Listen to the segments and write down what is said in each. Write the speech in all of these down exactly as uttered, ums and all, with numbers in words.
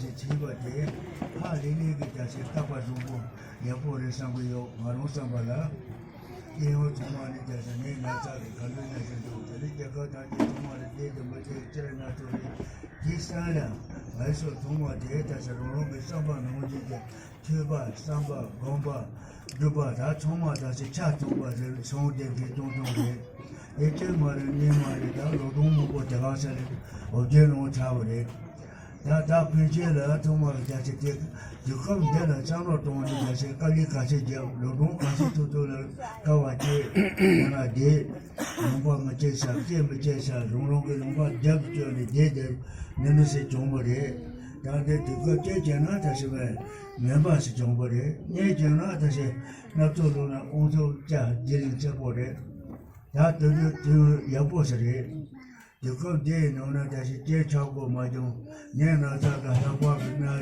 ཞེས་བྲིས་པ་དེ་ཧ་ལས་ལས་ཀྱི་རྒྱ་ཆེ་བཏགས་པ་བཟང་པོ་ཡག་པོ་རེད་བསམ་གི་ཡོད། ང་རང་བསམ་པ་ལ། སྐྱེ་བོ་ཚང་མ་ནི་རྒྱ་ཆེ་ནས་ན་ཚ་གི་ག་ལུས་ན་བཞིན་དུ་དེ་ནི་རྒྱལ་ཁབ་དང་རྒྱལ་ཚང་མ་ལ་བསྡད་དུ་མི་བསྡད་སྤྱིར་ན་ཚོ་རེད། དེའི་སང་ལ་ང་ཚོ་ཚང་མ་དེ་རྒྱ་ཆེ་རང་རང་གི་བསམ་པ་ནང་བཞིན་གྱི་ཐོས་པ་བསམ་པ་སྒོམ་པ་སྒྲུབ་པ་ད་ཚང་མ་ད་ཆེ་ཆ་ཚང་པ་རེད། སོང་དེ་གི་སྟོང་སྟོང་རེད། དེ་སྐྱེ་མ་རེད་གནས་མ་རེད། ད་ལོ་སྟོང་མང་པོ་དེ་གང་ས་རེད་འོ་བརྒྱལ་ནང་ཚར་བ་རེད། ད་ད་ཕན་ཆད་ལ་ཐོག་མར་རྒྱ་ཆེ་དེ་དུས་སྐབས་འདི་ལ་བསམ་བློ་གཏོང་ནས་རྒྱ་ཆེ་དཀའ་ལས་ག་ཚད་བརྒྱབ་ལོ་སྒྲོན་ག་ཚད་ཐུབ་ཐུབ་ལ་དཀའ་བ་སྤྱད་ཡང་ན་བསྡད་ལུང་པ་མི་སྐྱེ་ས་སྐྱེ་མི་སྐྱེ་ས་རང་རང་གི་ལུང་པ་རྒྱབ་བཅོལ་ནས་བསྡད་དེ་འདི་འདྲ་ཞིག་བྱུང་བ་རེད། ད་འདི་དུས་སྐབས་སྐྱེས་བྱས་ན་ད་ཞིག་བས་ངན་པ་ཞིག་བྱུང་བ་རེད། གཉེན་བྱས་ན་ད་ཞིག་སྣ་ཚོགས་ལུང་ན་དབང་ཐོབ་བཅའ་བརྒྱུད་ལས་ཚེ་པོ་རེད། ད་དུས་དུས་དུས་ཡག་པོ་ཞིག་རེད། དུས་སྐབས་འདིའི་ནང་ན་ད་ཞིག་སྐྱེས་ཆགས་པོ་མ་བྱུང་། ནད་ན་ཚ་དང་ལྷག་པར་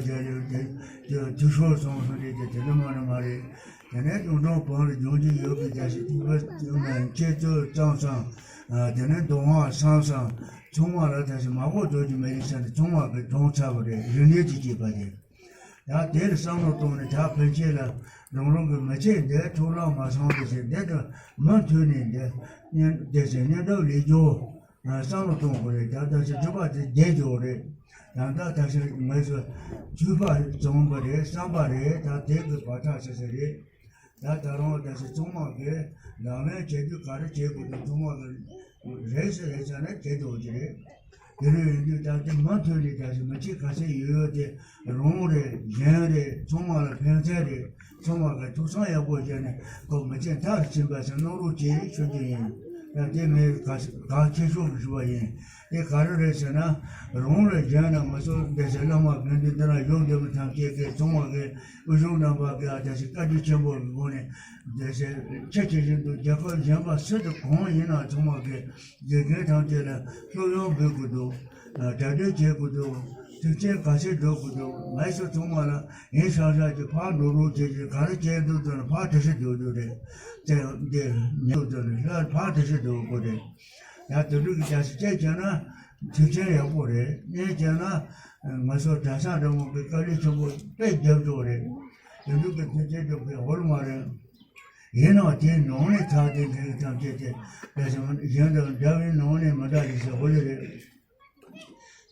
གྱི་ན་བྱ་ཡོད་དེ་དུས་ཤོར་སོང་སོང་རེད་དེ་དེ་འདྲ་མ་ནི་མ་རེད། དེ་ནས་ཡོངས་གྲོང་བོན་ལ་སྦྱོང་རྒྱུ་ཡོད་པའི་ད་ཞིག་དུས་སྐབས་ཁྱེད་ཚོ་གཙང་སང་། དེ་ནས་མདོ་སྔགས་སང་སང་ཚང་མ་ལ་ད་ཞིག་མ་གོ་འདོད་ཀྱི་མེད་ལི་ས་ནས་ཚང་མ་གི་གྲོང་ཚར་བ་རེད། རིག་གནས་ཀྱི་སྐྱེས་པ་རེད། ཡང་དེར་བསམ་བློ་གཏོང་ནས་ད་ཕན་ཆད་ལ་རང་རང་གི་མི་ཚེ་འདི་ཐུགས་ལ་མ་སོང་དེ་ཟེར་འདི་དང་མུ་མཐུད་ནས་འདི་སྙན་དེ་ཟེར་སྙན་གྲགས་ལས་རྒྱུ་བསམ་བློ་གཏོང་དགོས་རེད། ད་ད་ཞིག་སྒྲུབ་པ་དེ་བསྡད་རྒྱུ་རེད། ཡང་ད་ད་ཞིག་ངེས་སུ་ཚུད་པ་བྱུང་བ་རེད་བསམ་པ་རེད། ད་དེ་གི་བར་ཐག་ཆེ་ས་རེད། ད་ད་རུང་ད་ཞིག་ཚང་མ་གི་ལག་ལེན་བྱེད་རྒྱུ་ག་རེ་བྱེད་དགོས་དང་ཚང་མ་གི་རེས་སུ་རེས་ཚ་ནས་བྱེད་དགོས་ཀྱི་རེད། དེ་རུ་ཡིན་དུས་ད་ལྟ་མུ་མཐུད་ནས་ད་ཞིག་མི་ཚེ་ག་ཚད་ཡོད་ཡོད་དེ་རང་རེད་གཞན་རེད་ཚང་མ་ལ་ཕན་ཚུན་རེད། ཚང་མ་གི་ཐུགས་བསམ་ཡག་པོ་བྱས་ནས་ཁོ་མི་ཚེ་མཐར་ཕྱིན་པ་ཞིག་གནང་རོགས་གྱིས་ཞུ་རྒྱུ་ཡིན། ད་དེ་ངས་ག་ག་ཁྱེད་ཤོག་གི་ཞུ་བ་ཡིན། དེ་ག་རེ་རེད་ཟེར་ན་རང་རེད་གཞན་རེད་ང་ཚོ་འདི་ཟེར་བླ་མ་དགེ་འདུན་འདི་ན་ཡོད་འདི་མི་ཐམས་ཅད་ཀྱི་ཚང་མ་གི་དབུ་གཞུང་རྣམ་པ་གི་ཨ་ད་ཞིག་བཀའ་དྲིན་ཆེན་པོ་གི་སྒོ་ནས་འདི་ཟེར་ཁྱེད་ཀྱི་བཞིན་དུ་རྒྱལ་ཁབ་གཞན་པ་སུ་དང་གང་ཡིན་ན་ཚང་མ་གི་དགེ་རྒན་ཐམས་ཅད་ལ་སློབ་ཡོན་འབུལ་དགོས་འདུག་གྲ་སྒྲིག་བྱེད་དགོས་འདུག་ཐུགས་རྗེ་ག་ཚད་འགྲོ་དགོས་འདུག་ངས་སོ་ཚང་མ་ལ་ཡིན་ཤག་ཤག་གི་ཕར་འགྲོ་རོགས་བྱེད་ཀྱི་ག་རེ་བྱེད་འདུག་ཟེར་ན་ཕར་དེ་ཤི་འགྲོ་རྒྱུ་རེད། དེ་འདི་ཉེ་དུ་ནས་ལྷར་ཕར་དེ་ཤི་འགྲོ་དགོས་རེད། ཡང་དུད་འགྲོ་གི་རྒྱ་སེ་སྐྱེས་བྱས་ན་ཐུགས་ཆེན་ཡག་པོ་རེད། གཉེན་བྱས་ན་ང་ཚོ་གྲྭ་ས་འདྲ་མོ་གི་དཀའ་ལས་ཆེན་པོ་དཔེ་རྒྱབ་འཇོག་རེད། དུད་འགྲོ་གི་ཐུགས་ཆེན་འཇོག་གི་འོར་མ་རེད། ཡིན་ནའང་དེའི་ནང་ནས་ཐག་དེ་འགན་ཐམས་ཅད་དེ་ད་ཞིང་གཞན་དང་འདྲ་བའི་ནང་ནས་མི་འདྲ་ཡིན་ཟེར་འོ་ལེ་རེད།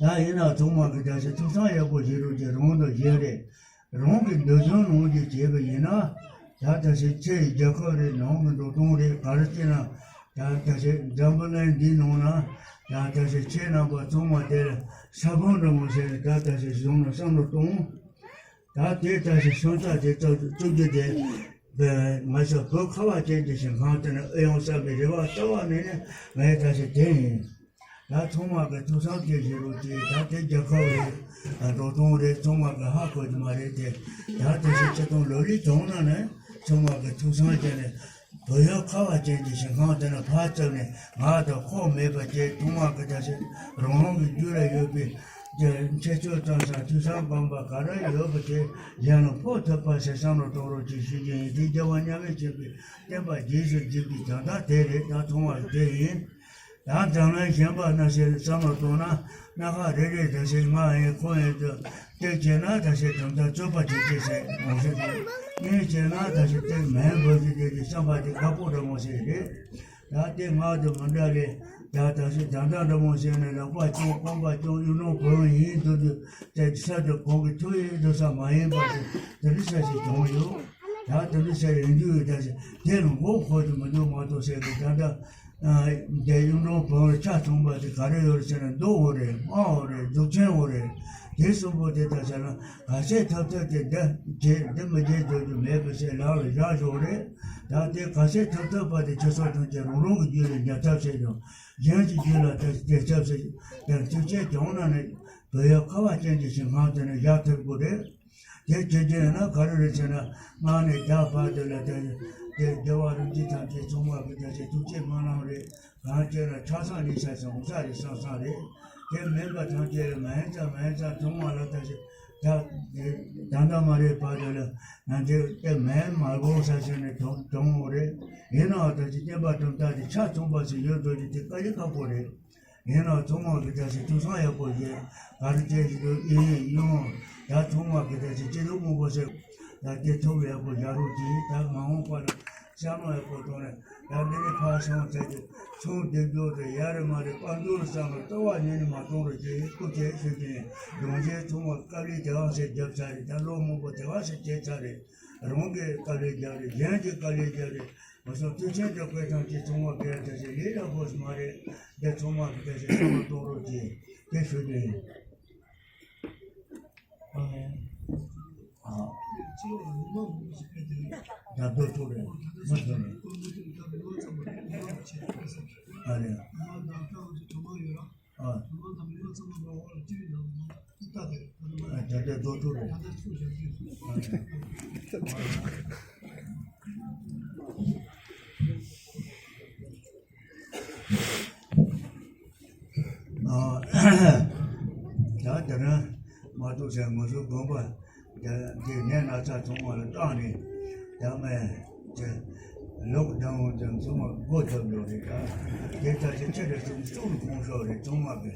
ད་ཡིན་ན་ཚང་མ་གི་ད་ཞིག་ཐུགས་བསམ་ཡག་པོ་བཞེས་རོགས་ཀྱི་རང་དང་གཞན་རེད། རང་གི་འདོད་བཅུག་ནང་བཞིན་བྱས་པ་ཡིན་ན་ད་ད་ཞིག་ཕྱི་ཡི་རྒྱལ་ཁབ་རེད་ནང་གི་འགྲོ་སྟངས་རེད་ག་རེ་བྱས་ན་ད་ད་ཞིག་འཛམ་བུ་གླིང་འདིའི་ནང་ན་ད་ད་ཞིག་ཁྱེད་རྣམ་པ་ཚང་མ་དེར་ས་བོན་འདྲ་མོ་ཟེར་ནས་ད་ད་ཞིག་བཟུང་ནས་བསམ་བློ་གཏོང་། ད་དེ་ད་ཞིག་སོན་རྩ་དེ་བཙུགས་རྒྱུ་དེ་ང་ཚོ་བོད་ཁ་བ་ཅན་གྱི་ཞིང་ཁམས་དེ་ནས་ཨེ་ཡོང་བསམ་པའི་རེ་བ་རྩ་བ་ནས་ནས་ངས་ད་ཞིག་དེ་ཡིན། ད་ཚང་མ་གི་ཐུགས་བསམ་དེ་བཞེས་རོགས་གྱིས། ད་དེ་རྒྱལ་ཁབ་རེད། འགྲོ་སྟངས་རེད། ཚང་མ་གི་ཧ་གོ་གི་མ་རེད་དེ། ད་དེ་ཞིག་སྤྱི་དང་ལོ་ལེགས་བྱུང་ན་ནི་ཚང་མ་གི་ཐུགས་བསམ་བྱས་ནས་བོད་ཡུལ་ཁ་བ་ཅན་གྱི་ཞིང་ཁམས་དེ་ནས་ཕར་བཙུགས་ནས་ང་དང་ཁོག་མེད་པ་བྱས་ཚང་མ་གི་ད་ཞིག་རང་རང་གི་རྒྱུད་ལ་ཡོད་པའི་ཁྱེད་ཚོ་ཙམ་ས་ཐུགས་བསམ་སྒོམ་པ་ག་རེ་ཡོད་པ་དེ་གཞན་ལ་ཕོག་ཐུབ་པ་ཞིག་བསམ་བློ་གཏོང་རོགས་གྱིས་ཞུ་རྒྱུ་ཡིན། དེ་རྒྱལ་བ་མཉམ་མེད་མཁྱེན་པའི་བསྟན་པ་རྗེས་སུ་འཇུག་པའི་དོན་དག་དེ་རེད། ད་ཚང་མ་དེ་ཡིན། ཡང་དྲང་ལན་གཞན་པ་སྣ་ཟེར་བསམ་བློ་གཏོང་ན་སྣ་ཁ་རེ་རེ་ད་ཟེར་ང་ཡིན་ཁོ་ཡིན་དུ་དེ་བྱས་ན་ད་ཟེར་གྲུབ་མཐའ་རྩོད་པ་དེ་སྐྱེ་ཟེར་མང་ཤོས་དེ་གཉིས་བྱས་ན་ད་ཟེར་དེ་མེན་བོད་ཀྱི་དེ་དེ་བསམ་པ་དེ་དགའ་པོ་འདྲ་མོ་ཟེར་རེད། ད་དེ་ང་དུ་མི་འདྲ་ལས་ད་ད་ཟེར་ད་ལྟ་འདྲ་མོ་ཟེར་ནས་ལག་པ་སྐྱོང་རྐང་པ་སྐྱོང་གཡུ་ནོར་བུ་ཡིན་དུ་དུ་དེ་ས་དུ་གོང་གི་ཐུགས་ཡིན་དུ་ས་མ་ཡིན་པ་དེ་དེ་རི་ས་ཞིག་གྱོང་ཡོད། ད་དེ་འདྲ་ཟེར་ཡིན་དུས་ད་ཟེར་དེ་ལ་མགོ་འཁོར་དུ་མི་འདུག་མ་གཏོགས་ཟེར་གི་ད་ལྟ། དེ་གཡུ་སྒྲོན་བུ་ལ་ཆ་མཚུངས་པ་དེ་ག་རེ་ཡོད་རེད་ཟེར་ན་མདོ་འོ་རེད། སྨྲ་འོ་རེད། མཛུབ་ཆེན་འོ་རེད། དེ་གསུམ་པོ་དེ་ལྟར་བྱས་ན་ག་ཚད་ཐུབ་ཐུབ་དེ་འདི་བྱེད་འདི་མི་བྱེད་འདོད་རྒྱུ་མེད་པ་ཞིག་ལག་ལ་བཞག་ཞོག་རེད། ད་དེ་ག་ཚད་ཐུབ་ཐུབ་པ་དེ་ཁྱེད་ཚོ་ཐམས་ཅད་རང་རང་གི་རྒྱུད་ལ་ཉར་ཐབས་བྱེད་ཀྱང་གཞན་གྱི་རྒྱུད་ལ་དེ་དེ་ཐབས་བྱེད་དེ་ཐུགས་རྗེ་བྱུང་ན་ནི་བོད་ཡུལ་ཁ་བ་ཅན་གྱི་ཞིང་ཁམས་དེ་ནི་བཞག་ཐུབ་དགོས་རེད། དེ་བྱེད་རྒྱུ་ཡིན་ན་ག་རེ་རེད་ཟེར་ན་སྔགས་ནས་བརྒྱ་ཕར་དེ་ལ་དེ་དེ་རྒྱལ་བ་རིན་པོ་ཆེ་ཐམས་ཅད་ཚང་མ་གི་དེ་ཚེ་ཐུགས་རྗེ་སྨོན་ལམ་རེད། གང་བྱས་ན་ཆགས་སང་ནི་ས་ཞིང་འོང་ས་རེད་སང་སང་རེད། དེ་མིན་པ་ཐམས་ཅད་ལ་མ་ཡིན་ཙང་མ་ཡིན་ཙང་ཚང་མ་ལ་ད་ཞིག་ད་དེ་ད་ལྟ་མ་རེད་བར་དུ་ལ་ང་ཚོས་དེ་མ་ཡིན་མ་དགོས་ས་ཞིག་ནས་གྲོང་གྲོང་འོང་རེད། ཡིན་ནའང་ད་ཞིག་བསྟན་པ་གྲུབ་མཐའ་དེ་ཆ་ཚང་པ་ཞིག་ཡོད་འགྲོ་རྒྱུ་དེ་དཀའ་ལས་ཁག་པོ་རེད། ཡིན་ནའང་ཚང་མ་གི་ད་ཞིག་ཐུགས་བསམ་ཡག་པོ་བཞེས། ག་རེ་བྱས་ཞིག་ཏུ་ཨེ་ཡོང་ ད་ཚང་མ་གི་ད་ཅི་སྐྱིད་སྡུག་མང་པོ་ཟེར། ད་དེ་ཐུགས་ཡག་པོ་བཞག་རོགས་གྱིས། ད་མ་འོངས་པ་ལ་བསམ་བློ་ཡག་པོ་བཏང་ནས། ད་འདི་ནས་ཕར་སོང་ཚར་དུས་ཚོང་སྡེབ་སྦྱོར་དེ་ཡ་རེ་མ་རེ་དཔལ་འབྱོར་བསམ་བློ་ལྟ་བ་ཉིད་ནས་མ་གཏོང་རོགས་གྱིས། སྐུ་མཁྱེན་ཞུ་གི་ཡིན། སྒྲོན་གཞས་ཚང་མ་དཀའ་ལས་དེ་བ་ཞིག་བརྒྱབ་ཚར་རེད། ད་ལོ་མང་པོ་དེ་བ་ཞིག་བྱས་ཚར་རེད། རང་གིས་དཀའ་ལས་བརྒྱབ་རེད། གཞན་གྱིས་དཀའ་ལས་བརྒྱབ་རེད། ང་ཚོ་དུས་ཆེན་དུ་བཀོད་སྟངས་ཀྱི་ཚང་མ་གལ་ཏེ་ཞིག་ལས་ལ་ཕོགས་མ་རེད། འདི་ཚང་མ་གི་ཏེ་ཞིག་བསམ་བློ་གཏོང་རོགས་གྱིས། དེ་ཞུ་རྒྱུ་ཡིན། ཨ་ནི། ཨ། ད་རྡོ་ཐུག་རེད། མ་ཐུག་རེད། ཨ་ནི། ཨ། ད་ལྟ་རྡོ་ཐུག་རེད། ཨ། ད་དེ་རིང་མ་གཏོགས་ཟེར་ང་ཚོ་དགོན་པ་དེ་དེ་ནས་ན་ཚ་ཚང་མ་ལ་བཏང་ནས་ད་མེད་དེ་ལོག་ཌའུན་དེ་ཚང་མ་སྒོ་བརྒྱབ་ཡོད་རེད། ད་དེ་ལྟ་ཞིག་ཆེ་རེ་ཚོ་གཙུག་ལ་ཕོངས་ཤོག་རེད། ཚང་མ་གི་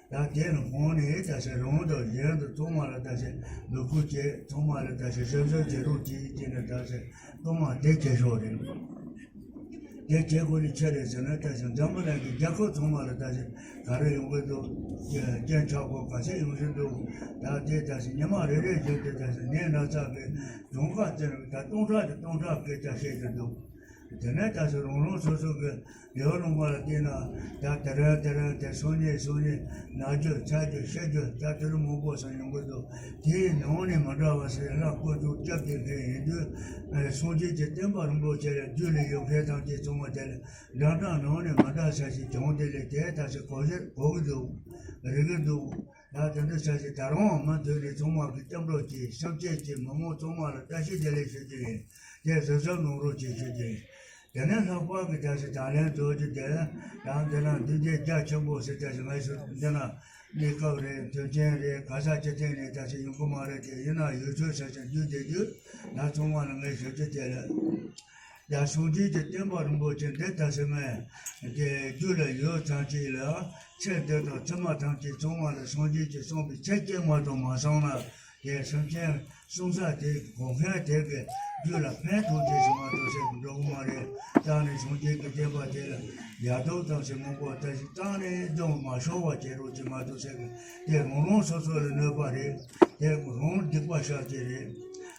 ད་དེ་ལ་ཕོངས་ནས་ད་ཞིག་རང་དང་གཞན་དང་ཚང་མ་ལ་ད་ཞིག་འབོད་སྐུལ་བྱེད། ཚང་མ་ལ་ད་ཞིག་ཞབས་ཞུ་བྱེད་རོགས་གྱིས་བྱས་ནས་ད་ཞིག་གཏོར་མ་དེ་བྱེད་ཤོག་རེད། དེ་བྱེད་དགོས་ནི་ཆེ་རེད་ཟེར་ན། ད་ཞིག་འཛམ་བུ་གླིང་གི་རྒྱལ་ཁབ་ཚང་མ་ལ་ད་ཞིག་ག་རེ་ཡོང་གི་འདུག་རྐྱེན་ཆག་སྒོ་ག་ཚད་ཡོང་བཞིན་འདུག་ད་དེ་ད་ཞིག་ཉི་མ་རེ་རེ་བཞིན་དུ་ད་ཞིག་ནད་ན་ཚ་གི་གྲངས་ཀ་དེ་ད་སྟོང་ཕྲག་དང་སྟོང་ཕྲག་སྐད་ཆ་བཤད་ཀྱི་འདུག་དེ་ནས་ད་ཞིག་རང་རང་སོ་སོ་གི་ལེའུ་ལུང་པ་ལ་བལྟས་ན། ད་དེ་རིང་དེ་རིང་དེ་སང་ཉིན་སང་ཉིན་ན་རྒྱུ་ཚ་རྒྱུ་ཤི་རྒྱུ་ད་དེ་རུ་མང་པོ་ཞིག་ཡོང་གི་འདུག་དེའི་ནང་ནས་མི་འདྲ་བ་ཞིག་ལ་བཀོད་སྒྲིག་བརྒྱབ་བསྡད་མཁན་ཡིན་དུས། སངས་རྒྱས་ཀྱི་བསྟན་པ་རིན་པོ་ཆེ་ལ་རྒྱུད་ལ་ཡོད་མཁན་ཐམས་ཅད་ཚང་མ་དེ་ལ་འདྲ་འདྲ་ནང་ནས་མི་འདྲ་ས་ཞིག་བྱུང་། དེ་ལས་དེ་ད་ཞིག་གོ་ཞིག་གོ་གི་འདུག་རིག་གི་འདུག་ད་དེ་འདྲ་ས་ཞིག་ད་རུང་མུ་མཐུད་ནས་ཚང་མ་གི་སྐྱབས་འགྲོ་གྱིས་སེམས་ཅན་གྱི་མི་མང་ཚང་མ་ལ་བཀྲ་ཤིས་བདེ་ལེགས་ཞུ་རྒྱུ་ཡིན། དེ་གཟབ་གཟབ་གནང་རོགས་གྱིས་ཞུ་རྒྱུ་ཡིན། དེ་ནས་ལྷག་པར་གྱི་ད་ཞིག་ད་ལན་རྫོགས་རྒྱུ་དེ། ཡང་དེ་ན་འདུས་སྡེ་རྒྱ་ཆེན་པོ་ཟེར་ད་ཞིག་ང་ཚོ་འདི་ན་གནས་སྐབས་རེད། དོན་རྐྱེན་རེད། ག་ས་ཅི་ཐད་ནས་ད་ཞིག་ཡོང་གི་མ་རེད། དེ་ཡིན་ན་ཡུལ་ཚོའི་ས་ཆ་འདུས་སྡེ་རྒྱུ་ད་ཚང་མ་ལ་ངས་ཞུ་རྒྱུ་དེ་ལ། ཡ་སངས་རྒྱས་ཀྱི་བསྟན་པ་རིན་པོ་ཆེ་འདི་ད་ཞིག་ངས་དེ་རྒྱུད་ལ་ཡོད་ཙང་ཅིག་ལ། ཚེ་འདི་དང་ཕྱི་མ་ཐམས་ཅད་ཚང་མ་ལ་སངས་རྒྱས་ཀྱིས་གསུངས་པའི་ཚིག་གཅིག་མ་གཏོགས་མ་གསུངས་ན། དེ་སེམས་ཅན་སྲུང་ས་དེ་གོ་མཁན་དེ་གི་རྒྱུད་ལ་ཕན་ཐོགས་ཆེ་ཞིག་མ་གཏོགས་ཟེར་གི་འགྲོ་གི་མ་རེད། ད་ནི་སངས་རྒྱས་ཀྱི་བསྟན་པ་དེ་ལ་ཡག་སྡུག་ཙམ་ཞིག་མང་པོ་ད་ཞིག་བཏང་ནས་སྡུག་མ་ཤོར་བ་བྱེད་རོགས་ཅིག་མ་གཏོགས་ཟེར་གི། དེ་རང་རང་སོ་སོ་ལ་གནོད་པ་རེད། དེ་རང་སྡིག་པ་བཤགས་ཀྱི་རེད།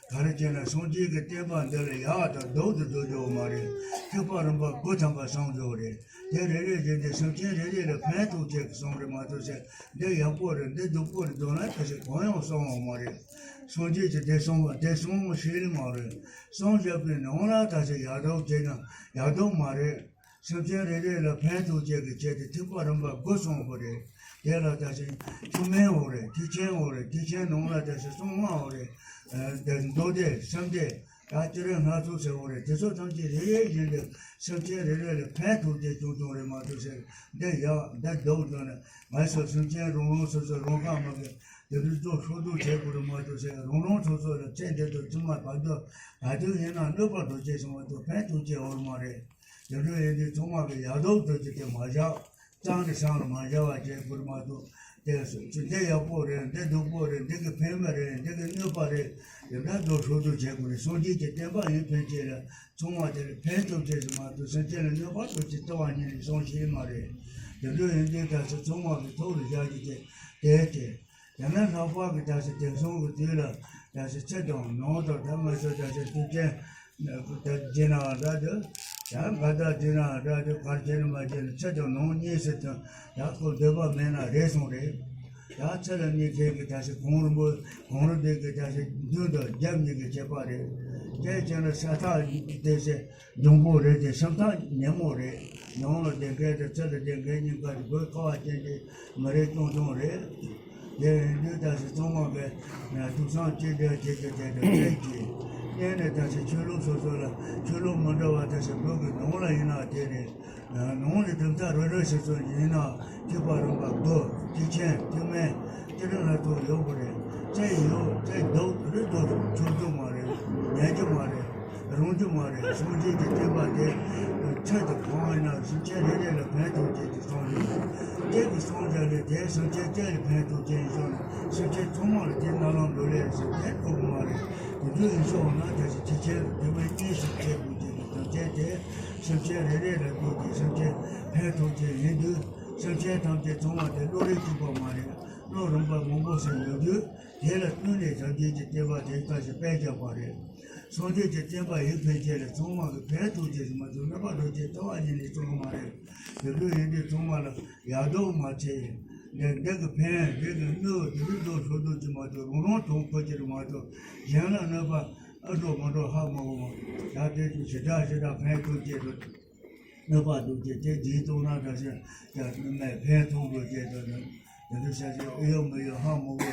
ག་རེ་བྱས་ན་སངས་རྒྱས་ཀྱི་བསྟན་པ་འདི་ལ་ཡག་དང་སྡུག་ཏུ་འགྲོ་རྒྱུ་མ་རེད། ཐེག་པ་རིམ་པ་དགུ་ཐམ་པ་སངས་རྒྱས་རེད། དེ་རེ་རེ་བཞིན་དུ་སེམས་ཅན་རེ་རེ་ལ་ཕན་ཐོགས་ཆེད་དུ་གསུངས་རེད་མ་གཏོགས་ཟེར། འདི་ཡག་པོ་རེད། འདི་སྡུག་པོ་རེད་འདོད་ན་ད་ཞིག་གང་ཡང་གསུངས་ཡོད་མ་རེད། སངས་རྒྱས་ཀྱིས་དེ་གསུངས་པ་དེ་གསུང་ཤེས་ནི་མ་རེད། གསུངས་བཞག་པའི་ནང་ལ་ད་ཞིག་ཡག་སྡུག་བྱས་ན་ཡག་སྡུག་མ་རེད། སེམས་ཅན་རེ་རེ་ལ་ཕན་ཐོགས་ཆེད་ཀྱི་ཆེད་དུ་ཐེག་པ་རིམ་པ་དགུ་གསུངས་པ་རེད། དེ་ལ་ད་ཞིག་ཐུགས་སྨོན་འོ་རེད། ཐེག་ཆེན་འོ་རེད། ཐེག་ཆེན་ནང་ལ་ད་ཞིག་གསང་སྔགས་འོ་རེད། ཨ་མདོ་སྡེ་གསུམ་སྡེ། ད་སྤྱིར་སྣ་ཚོགས་ཟེར་བ་རེད། དེ་ཚོ་ཐམས་ཅད་རེ་རེ་བཞིན་དུ་སེམས་ཅན་རེ་རེ་ལ་ཕན་ཐོགས་ཏེ་བྱུང་བྱུང་རེད་མ་གཏོགས་ཟེར། འདི་ཡག་འདི་སྡུག་འདོད་ན་ང་ཚོ་སེམས་ཅན་རང་རང་སོ་སོ་རང་ཁ་མ་གི་དེ་འདྲ་ཚོ་ཤོག་སྡུག་བྱེད་དགོས་རེད་མ་གཏོགས་ཟེར། རང་རང་སོ་སོ་ལ་ཚེ་འདི་དང་ཕྱི་མ་བར་དོ་ག་དུས་ཡིན་ན་གནོད་པ་འགྲོ་ཆེད་སོང་བ་དང་ཕན་ཐོགས་ཆེད་འོར་མ་རེད། དེ་འདྲ་ཡིན་དུས་ཚང་མ་གི་ཡག་སྡུག་འདོད་ཀྱི་དེ་མ་བཞག་གཙང་རེ་སང་ལ་མ་བཞག་པ་བྱེད་དགོས་རེད་མ་གཏོགས། དེ་སུ་འདི་ཡག་པོ་རེད། འདི་སྡུག་པོ་རེད། འདི་གི་ཕན་མ་རེད། འདི་གི་གནོད་པ་རེད། དེ་འདྲ་འདོད་ཤོག་སྡུག་བྱེད་དགོས་རེད། སངས་རྒྱས་ཀྱི་བསྟན་པ་ཡིན་ཕན་ཆད་ལ་ཚང་མ་དེ་ལ་ཕན་ཐོགས་ཆེད་ཟེར་མ་གཏོགས་སེམས་ཅན་ལ་གནོད་པ་ཐོགས་ཆེད་ལྟ་བ་ཉིད་ནས་གསུངས་ཤེས་མ་རེད། དེ་འདྲ་ཡིན་དུས་ད་ཆ་ཚང་མ་གི་ཐུགས་ལ་བཞག་རྒྱུ་དེ་དེ་སྟེ། དེ་ནས་ལྷག་པར་གྱི་ད་ཆ་དེང་སང་གི་དུས་ལ་ད་ཆ་ཕྱི་དང་ནང་དང་ད་ང་ཚོ་ད་ཆ་དུས་ཆེན་ད་བྱེད་ན་འདྲ་དུ་ད་འགལ་ཟླ་བྱེད་ན་འདྲ་དུ་གར་བྱེད་ན་མ་བྱེད་ན་ཕྱི་དང་ནང་གཉིས་སུ་དང་ད་ཁོ་འདོད་པ་མེད་ན་རེད་སོང་རེད། ད་ཚེ་ལ་གནས་མཁན་གྱི་ད་ཆ་གངས་རིན་པོ་གངས་རི་འདི་གི་ད་ཆ་མདུན་དུ་རྒྱབ་གཉིས་ཀྱི་ཁྱད་པར་རེད། དེ་བྱས་ན་ས་ཐག་དེ་ཆ་འབྱུང་པོ་རེད་དེ་སེམས་ཐག་ཉེ་མོ་རེད། ནང་ལ་བསྡད་མཁན་དང་ཚེ་ལ་བསྡད་མཁན་གཉིས་ཀ་དགོད་ཁ་བ་ཅན་གྱི་མི་རེ་སྐྱོང་སྐྱོང་རེད། དེ་ཡིན་དུས་ད་ཞིག་ཚང་མ་གི་ཐུགས་བསམ་གཅིག་སྒྲིལ་བྱེད་རྒྱུ་དེ་དང་གཅིག་གིས་བརྟེན་ནས་ད་ཞིག་ཆོས་ལུགས་སོ་སོ་ལ་ཆོས་ལུགས་མི་འདྲ་བ་ད་ཞིག་བོད་ཀྱི་ནང་ལ་ཡིན་ན་དེ་རེད། ནང་ལ་གྲུབ་མཐའ་རེ་རེ་སོ་སོ་ཡིན་ན་ཐེག་པ་རིམ་པ་དགུ་ཐེག་ཆེན་ཐེག་དམན་ཅི་རིགས་ལ་ཐུག་ཡོད་པ་རེད། ཚེ་ཡོད་ཚེ་སྡུག་རེ་སྡུག་ཆོག་རྒྱུ་མ་རེད། ཉན་རྒྱུ་མ་རེད། རུང་རྒྱུ་མ་རེད། སངས་རྒྱས་ཀྱི་བསྟན་པ་དེ་ཆེད་དུ་གང་ཡིན་ན་སེམས་ཅན་རེ་རེ་ལ་ཕན་ཐོགས་ཆེད་དུ་གསུངས་ཡོད། དེ་གི་གསུངས་བྱ་ལས་དེ་སེམས་ཅན་གཅིག་ལ་ཕན་ཐོགས་ཆེད་ཡིན་སོང་ན་སེམས་ཅན་ཚང་མ་ལ་དེ་རྣ་ལམ་འགྲོ། དུས་ཡིན་ཕྱོགས་ན་བཀྲ་ཤིས་ཆེ་ཆེར་དུས་མིན་གཉིས་སུ་སྐྱེ་དགོས་ཀྱི་རིགས་དང་བཅས་ཏེ། སེམས་ཅན་རེ་རེ་ལ་ལྟོས་ཀྱི་སེམས་ཅན་ཕན་ཐོགས་ཀྱི་ཡིན་དུས། སེམས་ཅན་ཐམས་ཅད་ཚང་མ་དེ་བློ་རིག་གཅིག་པ་མ་རེད། བློ་རིམ་པ་མང་པོ་ཞིག་ཡོད་དུས། དེ་ལ་བསྟུན་ནས་སངས་རྒྱས་ཀྱི་བསྟན་པ་དེ་བཀྲ་ཤིས་དཔལ་རྒྱག་པ་རེད། སངས་རྒྱས་ཀྱི་བསྟན་པ་ཡིན་ཕན་ཆད་ལ་ཚང་མ་གི་ཕན་ཐོགས་ཀྱི་རིགས་མ་གཏོགས་གནོད་པ་འགྲོ་ཀྱི་ལྟ་བ་ཉིད་ནས་གཙོ་བོ་མ་རེད། དེ་འདྲ་ཡིན་དུས་ཚང་མ་ལ་ཡག་སྡུག་མ་ཚད། འདི་འདི་གི་ཕན་འདི་གི་གནོད་དེ་རིགས་འདུག་ཚོགས་འདུ་གཅིག་མ་གཏོགས་རང་རང་དོན་ཁུར་གྱི་རིགས་མ་གཏོགས་གཞན་ལ་གནོད་པ་ཨ་འགྲོ་མ་འགྲོ་ཧ་མ་གོ་བ། ད་དེ་ཚོ་ཞེ་དྲག་ཞེ་དྲག་ཕན་ཐོགས་ཀྱི་རེད། གནོད་པ་འདུག་ཅེས་དེ་བདེན་གཏོང་ན་འདྲ་ཞིག་ཀྱང་གནོད་མེད་ཕན་ཐོགས་དགོས་ཅེས་དང་། དེ་འདྲ་བྱ་ཞིག་ཨེ་ཡོད་མི་ཡོད་ཧ་མ་གོ་དེ་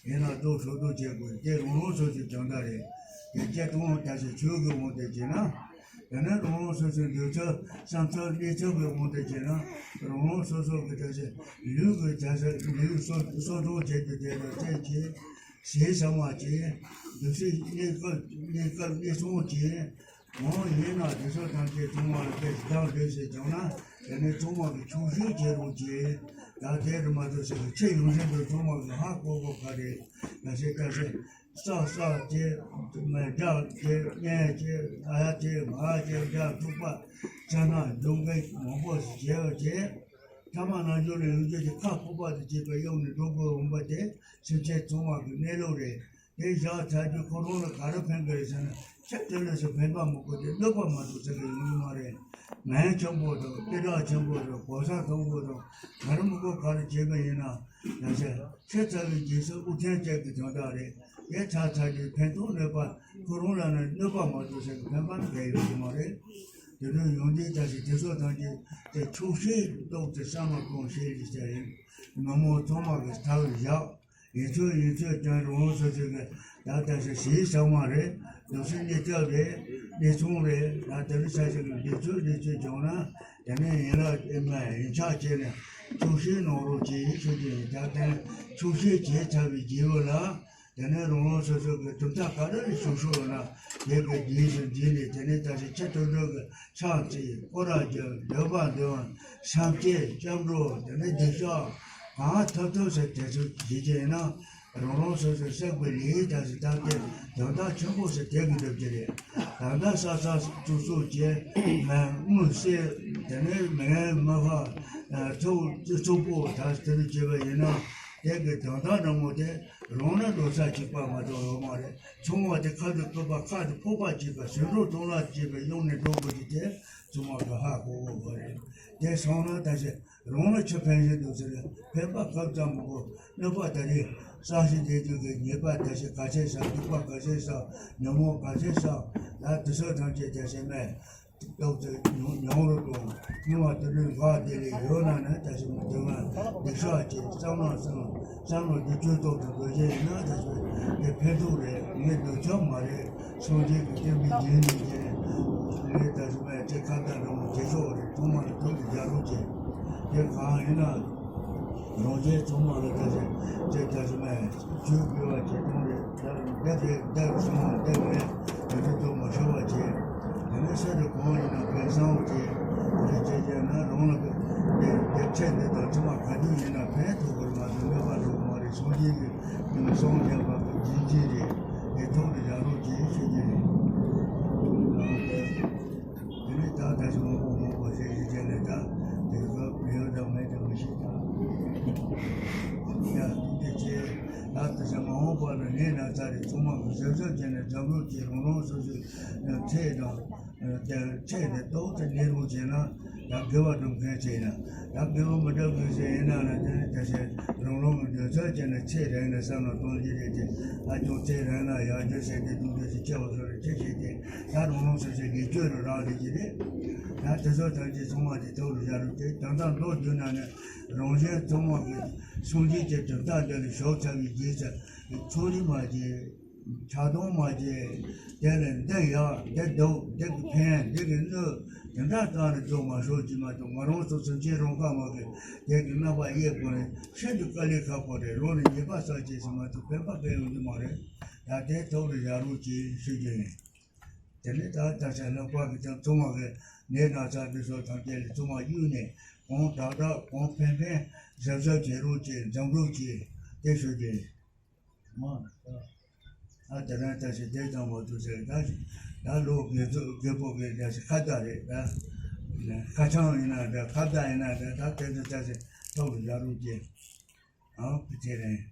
ཡིན་ན་ལྡོག་ཕྱོགས་གཏོགས་བྱེད་དགོས་དེ་རང་རང་སོ་སོའི་སྦྱོང་བརྡར་རེད། དེ་སྐྱེ་སྟོང་འདྲ་ཞིག་ཆོས་ཀྱི་དབང་དུ་བྱས་ན། དེ་ནས་རང་རང་སོ་སོའི་འདོད་ཚུལ་བསམ་ཚུལ་གནས་ཚུལ་གྱི་དབང་དུ་བྱས་ན། རང་རང་སོ་སོ་གི་འདྲ་ཞིག་ལུས་ཀྱི་འདྲ་ཞིག་ལུས་གསོ་གསོ་སྐྱོང་བྱེད་རྒྱུ་དེ་ལ་བརྟེན་བྱས། ཞེས་བྱ་བ་ཅན། འདུ་ཤེས་གནས་སྐབས་གནས་སྐབས་གནས་སོང་ཅན། འོ་ཡིན་ན་དེ་ཚོ་ཐམས་ཅད་ཚང་མ་ལ་དཔེ་ཞིག་བདག་འདོད་ཟེར་བྱུང་ན། དེ་ནས་ཚང་མ་གི་ཆོག་ཤེས་བྱེད་རོགས་གྱིས། ད་དེ་རུ་མ་གཏོགས་ཟེར་གི་ཕྱི་ཡོང་ཟེར་དུ་ཚང་མ་གི་ཧ་གོ་གོ་ག་རེད། ད་ཟེར་ད་ཟེར། ས་ས་བྱེད། མེ་སྒྲ་བྱེད། གཉན་བྱེད། ཨ་ཡ་བྱེད། མ་བྱེད། སྒྲ་ཐུག་པ། ཙ་ན་འབྱུང་མཁན་མང་པོ་ཞིག་བྱེད་བྱེད། ཐ་མ་རྣལ་འབྱོར་ལ་ཡོངས་རྫོགས་ཀྱི་ཁ་སྤོབས་པ་དང་བཅས་པའི་དབྱིངས་ནས་འགྲོ་དགོས་འོང་པ་དེ་སེམས་ཅན་ཚང་མ་གི་གནས་ལུགས་རེད། དེ་བཞག་ཚར་དུས་ཁོ་རང་ལ་ག་རེ་ཕན་གི་རེད་ཟེར་ན། ཁྱེད་དེ་ལས་སུ་ཕན་པ་མི་དགོས་ཏེ་གནོད་པ་མ་གཏོགས་ཟེར་གི་ཡོང་གི་མ་རེད། ངན་ཆེན་པོ་དང་སྐད་གྲགས་ཆེན་པོ་དང་གོ་ས་མཐོན་པོ་དང་ག་རེ་མི་དགོས་ག་རེ་བྱེད་པ་ཡིན་ན། ཡང་ཟེར་ཁྱེད་ཚ་བའི་རྗེས་སུ་ཨུ་ཐན་བཅས་ཀྱི་དོན་དག་རེད། དེ་ཚར་ཚར་དུས་ཕན་ཐོགས་གནོད་པ་ཁོ་རང་ལ་ནི་གནོད་པ་མ་གཏོགས་ཟེར་གི་ཕན་པ་གང་ཡོང་གི་མ་རེད། དེ་འདྲ་ཡོང་དུས་ད་ཞིག་དེ་ཚོ་ཐམས་ཅད་དེ་ཆོག་ཤེས་ཏོག་ཙེ་བསམ་བློ་གཏོང་ཤེས་ཀྱི་ཟེར་ཡིན། མི་མང་ཚང་མ་གི་ཐག་བཞག་ཡིན་ཚོད་ཡིན་ཚོད་ཀྱང་རང་སོ་སོ་གི་ད་ལྟ་ཞིག་ཞེས་བྱ་བ་རེད། དུས་སུ་གནས་སྐབས་རེད། གནས་ཚུལ་རེད། ད་དེ་རིང་ས་ཞིག་གི་འདི་ཚོད་འདི་ཚོད་བྱུང་ན་དེ་ནས་ཡིན་ལ་ཨེ་མ་ཡིན་ཆགས་བྱས་ནས་ཆོག་ཤེས་གནང་རོགས་གྱིས་ཞུ་རྒྱུ་ཡིན། ད་དེ་ནས་ཆོག་ཤེས་བྱས་ཚར་བའི་རྗེས་ལ། དེ་ནས་རང་རང་སོ་སོ་གི་གྲུབ་མཐའ་ག་རེ་ལ་ཞུགས་ཞུགས་ཡོད་ན་དེ་གི་རྗེས་སུ་འཛིན་ནས། དེ་ནས་ད་ཞིག་ཆེས་མཐོ་འབྲིང་གི་ཕྱག་འཚལ་སྐོར་ར་རྒྱབ་འདོན་པ་འདོན་བསམ་སྐྱེས་སྐྱབས་འགྲོ་དེ་ནས་སྡིག་བཤགས་གང་ཐུབ་ཐུབ་ཟེར་དེ་ཚོ་བྱེད་ཀྱི་ཡིན་ན། རང་རང་སོ་སོའི་བསགས་པའི་ལས་ད་ཞིག་ད་དེ་དོན་དག་ཆེན་པོ་ཞིག་དེ་གི་འགྲུབ་ཀྱི་རེད། ད་ལྟ་ས་ས་སོ་སོ་བྱས་མ་དངུལ་བསྲེས་དེ་ནས་མི་ངན་མི་ཁ་ཚོགས་ཚོགས་པོ་ད་དེ་རུ་བྱས་པ་ཡིན་ན། དེ་གི་དོན་དག་འདྲ་མོ་དེ་རང་ན་འགྲོ་ས་གཅིག་པ་མ་གཏོགས་ཡོད་མ་རེད། ཚང་མ་དེ་ཁ་དུ་བཀོད་པ་ཁ་དུ་ཕོག་པ་གཅིག་པ་ཟེར་འགྲོ་གཏོང་ལ་གཅིག་པའི་ཡོང་ནས་འགྲོ་དགོས་ཀྱི་དེ་ཚང་མ་གི་ཧ་གོ་དགོས་པ་རེད། དེ་སོང་ན་ད་ཆ་རང་ལ་ཆོས་ཕན་བཞིན་དུ་ཟེར་ཕན་པ་སྐབས་ཙམ་མི་དགོས། གནོད་པ་ད་རེས་ས་གཞི་འདི་དུས་ཀྱི་ཉེས་པ་ད་ཆ་ག་ཚད་བསགས། སྡིག་པ་ག་ཚད་བསགས། ཉོན་མོངས་ག་ཚད་བསགས། ད་དེ་ཚོ་ཐམས་ཅད་ད་ཆ་མེད། ཏོག་ཙེ་མྱོང་མྱོང་རོལ་དང་། སྙིང་བ་དུ་ལུས་འགག་བདེ་ལེགས་ཡོད་ན་ནི་ད་ཞིག་མི་དོན་ལ་སྡིག་བཤགས་ཀྱི་བསམ་བློ་བསམ་བསམ་བློ་བསྡུ་སྤྱོད་ཐོག་ཏུ་འགྲོ་བཞིན་ཡིན་ན་ད་ཞིག་དེ་ཕན་ཐོགས་རེད། ངས་འདོད་ཆགས་མ་རེད། སངས་རྒྱས་ཀྱི་བསྟན་པའི་རྒྱན་ནི་རྒྱན་ངས་ད་ཞིག་མ་ཡ་ཁ་བརྡ་འགྲོ་མི་བྱེད་ཆོག་རེད། ཚང་མ་ལ་ཐུགས་ཀྱི་རྒྱ་རོགས་བྱེད། དེ་གང་ཡིན་ན། རང་གཞན་ཚང་མ་ལ་ད་ཆ་ཅེས་ད་ཆ་མ་ཆོས་དགེ་བ་ཇི་ལྟར་རེད། ད་འདི་རེད་འདི་སོང་འདི་རེད། དེ་ཚོ་ཚང་མ་ཤོར་བ་བྱེད། དེ་ནས་ས་དེ་གང་ཡིན་ན་ཕན་སང་བྱེད། དེ་བྱེད་བྱས་ན་རང་ལ་འདི་འདི་ཚེ་འདི་དང་ཕྱི་མ་ག་དུས་ཡིན་ན་ཕན་ཐོགས་པར་མ་ཟད་གནོད་པ་འགྲོ་གི་མ་རེད། སངས་རྒྱས་ཀྱི་སངས་རྒྱས་པ་གི་རྒྱུན་ཅན་རེད། དེ་ཐོག་ཏུ་བཞག་རོགས་གྱིས་ཞུ་རྒྱུ་རེད། དེ་ནས་ད་ལྟ་ཞིག་མང་པོ་མང་པོ་ཞིག་ཡིན་ཀྱང་ནས་ད་དེ་སྐབས་ཡོད་དང་མེད་དང་མི་ཤེས་ད། ཡ་དེ་ཚེ་ད་ལྟ་ཞིག་མ་འོངས་པ་ལ་ངས་ན་ཚ་རེ་ཚང་མ་གི་གཟབ་གཟབ་བྱས་ནས་འཛམ་བུ་གླིང་རང་རང་སོ་སོའི་ཚེ་དང་དེ་ཚེ་དེ་ཏོག་ཙམ་གནས་རོགས་བྱས་ན། ད་དགེ་བ་སྒྲུབ་མཁན་ཚེ་ཡིན་ན་ད་དགེ་བ་མི་སྒྲུབ་མཁན་ཚེ་ཡིན་ན་ན་དེ་ནི་ད་ཞིག་རང་རང་གི་འདོད་ཚུལ་བྱས་ནས་ཚེ་རིང་ནས་བསམ་བློ་གཏོང་གི་རེད་དེ། ཨ་ཅོ་ཚེ་རིང་ན་ཡང་ཅོ་ཟེར་ཏེ་དུས་འདོད་ཚེ་སྐྱེ་བ་སོགས་ལ་ཅི་ཞིག་སྟེ། ད་རང་རང་སོ་སོའི་ལེགས་བཅོས་རུ་རག་ལས་ཀྱི་རེད། ད་དེ་ཚོ་ཐམས་ཅད་ཚང་མ་དེ་ཐོག་ལ་བཞག་རུ་དེ་ད་ལྟ་མདོ་རྒྱུད་ནང་ནས་རང་གཞན་ཚང་མ་གི་སངས་རྒྱས་ཀྱི་གྲུབ་མཐའ་འདི་ལ་ཞོག་ཚར་བའི་རྗེས་སུ་ཚོགས་རིམ་མ་བྱེད། ཆགས་སྡང་མ་བྱེད། དེ་ལས་འདི་ཡག་འདི་སྡུག་འདི་གི་ཕན་འདི་གི་གནོད་དེ་འདྲ་གང་རུ་འཇོག་མ་ཤོག་ཅིག་མ་གཏོགས་ང་རང་ཚོ་ཚུན་ཆད་རང་ཁ་མ་གི་དེ་གི་རྣམ་པ་གཡས་བསྐོར་ནས་ཤིན་ཏུ་དཀའ་ལས་ཁག་པོ་རེད། རང་ལ་ཉེས་པ་བསགས་བྱས་སུ་མ་གཏོགས་ཕན་པ་གང་ཡོང་རྒྱུ་མ་རེད། ད་དེ་ཐོག་ལ་བཞག་རོགས་གྱིས་ཞུ་རྒྱུ་ཡིན། དེ་ནས་ད་ལྟ་ཆ་ལྷག་པ་གི་ཀྱང་ཚང་མ་གི་ནད་ན་ཚ་འདི་ཚོ་ཐམས་ཅད་ལས་ཚང་མ་གཡུག་ནས་གང་དྲག་དྲག་གང་ཕན་ཕན་གཟབ་གཟབ་བྱེད་རོགས་གྱིས། འཛེམ་རོགས་གྱིས། དེ་ཞུ་རྒྱུ་ཡིན། མ། ཨ་དེ་རིང་བཀྲ་ཤིས་བདེ་ཐང་པོ་འདུག་ཟེར། ད་ད་ལོ་རྒས་ཚོ་རྒད་པོ་གི་བཀྲ་ཤིས་ཁ་བརྡ་རེད། ད་ཁ་བྱང་ཡིན་ན་འདྲ། ཁ་བརྡ་ཡིན་ན་འདྲ། ད་དེ་ཚོ་བཀྲ་ཤིས་ཐོག་གི་ལ་རུ་གྱི་ཨང་བུ་ཚེ་རིང་།